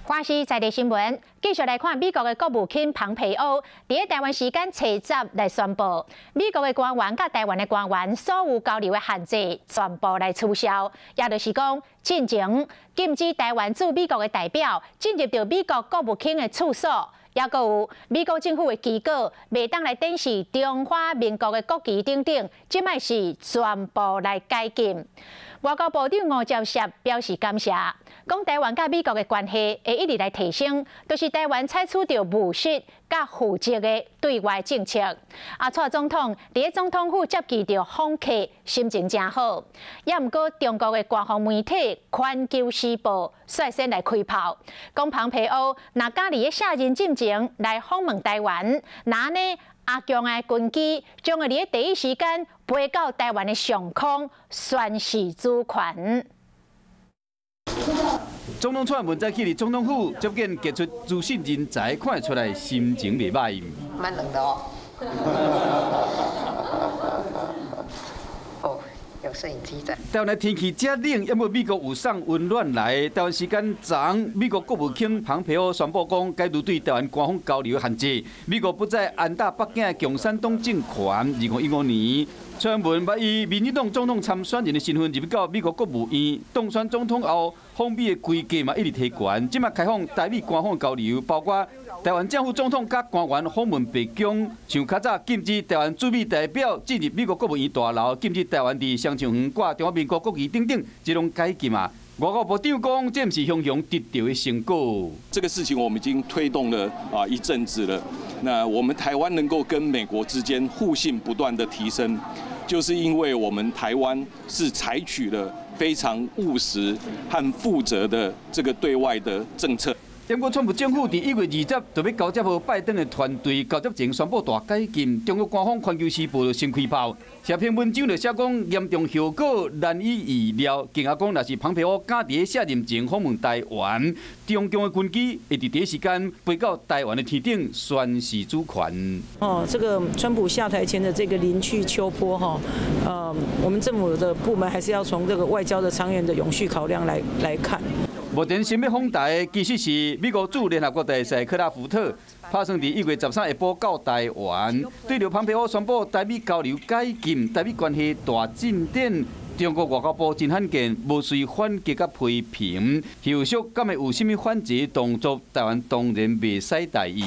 華視在地新聞，繼續來看美國的國務卿龐培歐，佇台灣時間初十來宣布，美國的官員佮台灣的官員所有交流的限制全部來取消，也就是講，進前禁止台灣駐美國的代表進入著美國國務卿的處所，抑閣有美國政府的機構袂當來展示中華民國的國旗等等，這擺是全部來解禁。外交部長吳釗燮表示感謝，講台灣佮美國的關係會一直來提升，就是台灣採取著務實佮負責的對外政策。啊，蔡總統佇總統府接見著訪客，心情誠好。也毋過中國的官方媒體《環球時報》率先來開炮，講龐培歐若敢佇卸任進前來訪問台灣，那呢？阿共的軍機將會佇第一時間飛到台灣的上空宣示主權。總統蔡英文早起佇總統府接見傑出資訊人才，看會出來心情袂䆀。蠻冷的哦。哦，有攝影機在。台灣的天氣遮冷，猶過美國有送溫暖來。台灣時間昨昏，美國國務卿龐培歐宣布講，解除對台灣官方交流的限制。美國不再安打北京的共產黨政權。2015年，蔡英文欲以民進黨總統參選人的身份入到美國國務院，當選總統後，訪美的規格嘛一直提懸。這擺開放台美官方交流，包括台灣正副總統佮官員訪問白宮，像較早禁止台灣駐美代表進入美國國務院大樓，禁止台灣佇雙橡園掛中華民國國旗等等，這攏解禁啊。外交部長講，這毋是雄雄得著的成果。這個事情我們已經推動了啊一陣子了。那我們台灣能夠跟美國之間互信不斷的提升，就是因為我們台灣是採取了非常務實和負責的這個對外的政策。毋過，川普政府佇1月20就欲交接予拜登的團隊，交接前宣布大解禁。中國官方《環球時報》就先開炮，這篇文章就寫講嚴重後果難以預料。更加講，若是龐培歐敢佇卸任前訪問台灣，中共的軍機會佇第一時間飛到台灣的天頂宣示主權。哦，這個川普下台前的這個臨去秋波哈，我們政府的部門還是要從這個外交的長遠的永續考量來看。目前先欲訪台，其實是美國駐聯合國大使克拉夫特，拍算佇1月13下晡到台灣，對著龐培歐宣布台美交流解禁，台美關係大進展，中國外交部真罕見，無隨反擊佮批評，後續敢會有啥物反制動作，台灣當然袂使大意。